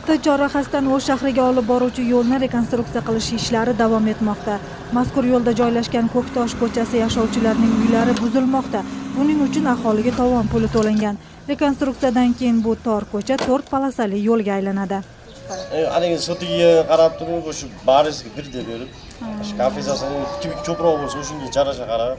T chorrahasidan O'sh shahriga olib boruvchi yo'lni rekonstruksiya qilish ishlari davom etmoqda. Mazkur yo'lda joylashgan Ko'ktosh ko'chasi yashovchilarining uylari buzilmoqda. Buning uchun aholiga tovon puli to'langan. Rekonstruksiyadan keyin bu tor ko'cha 4 polosali yo'lga aylanadi. Haligi sotigiga qarab turib, o'sha barisiga bir deb berib, shu kompensatsiyani kim ko'proq bo'lsa, o'shunga jarasha qarab.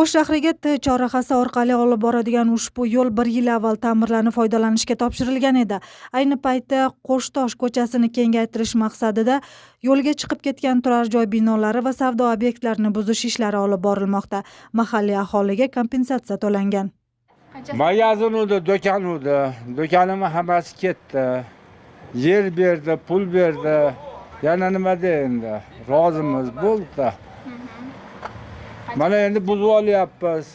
O'sh shahriga T chorrahasi orqali olib boradigan ushbu yo'l bir yil avval ta'mirlanib foydalanishga topshirilgan edi. Ayni paytda Qo'shtosh ko'chasini kengaytirish maqsadida yo'lga chiqib ketgan turar joy binolari va savdo obyektlarini buzish ishlari olib borilmoqda. Mahalliy aholiga kompensatsiya to'langan. Magazin edi, do'kon edi. Do'konimni hammasi ketdi. Yer berdi, pul berdi. Yana nima dey endi? Rozimiz, bo'ldi. Mana endi buzib olyapmiz.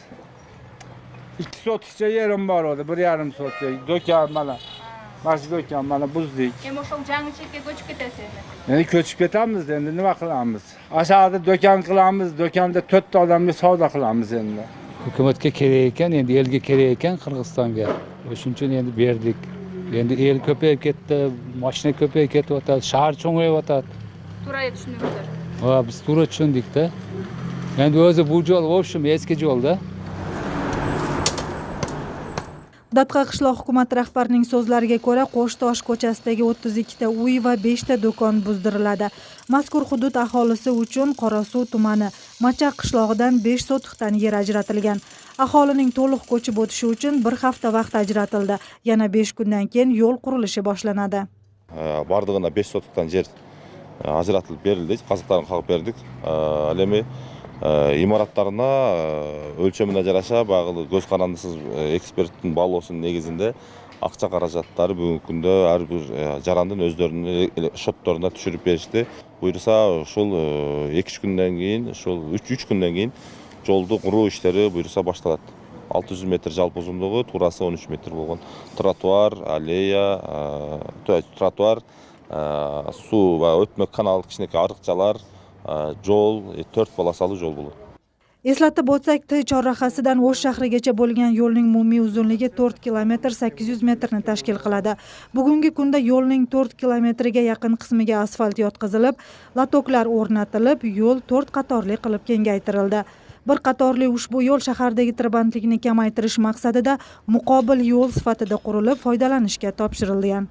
2 sotixcha yerim bor edi, 1,5 sotix. Do'kon mana. Mana shu do'kon mana buzdik. Endi o'sha yangi chetga ko'chib ketasiz endi. Endi ko'chib ketamiz, endi nima qilamiz? Aşağıda do'kon qilamiz, do'konda 4 ta odamga savdo qilamiz endi. Hukumatga kerak ekan, endi elga kerak ekan Qirg'izistonga. O'shuning uchun endi berdik. Endi el ko'payib ketdi, mashina ko'payib ketyapti, shahar cho'ng'ayyapti. To'g'ri tushundingizlar. Va biz to'g'ri tushundikda. Endi o'zi bu yo'l, в общем, eski yo'lda. Datqa qishloq hukumati rahbarining so'zlariga ko'ra, Qo'shtosh ko'chasidagi 32 ta uy va 5 ta do'kon buzdiriladi. Mazkur hudud aholisi uchun Qorasuv tumani Machaq qishlog'idan 5 sotixdan yer ajratilgan. Aholining to'liq ko'chib o'tishi uchun bir hafta vaqt ajratildi. Yana 5 kundan keyin yo'l qurilishi boshlanadi. Бардыгына 5 сотуктан жер ажыратылып берилди, казыктарын кагып бердик. Ал эми имараттарына өлчөмүнө жараша баягы көз карандысыз эксперттин баалоосунун негизинде акча каражаттары бүгүнкү күндө ар бир жарандын өздөрүнүн счетторуна түшүрүп беришти. Буюрса ушул 2-3 күндөн кийин, ушул 3 күндөн кийин жолду куруу иштери буюрса башталат. 600 метр жалпы узундугу, туурасы 13 метр болгон тротуар, аллея, то есть тротуар, суу баягы өтмөк канал, кичинекей арыкчалар, жол, 4 полосалуу жол болот. Eslatib o'tsak, T chorrahasidan O'sh shahrigacha bo'lgan yo'lning umumiy uzunligi 4 kilometr 800 metrni tashkil qiladi. Bugungi kunda yo'lning 4 kilometriga yaqin qismiga asfalt yotqizilib, lotoklar o'rnatilib, yo'l 4 qatorli qilib kengaytirildi. Bir qatorli ushbu yo'l shahardagi tirbandlikni kamaytirish maqsadida muqobil yo'l sifatida qurilib foydalanishga topshirilgan.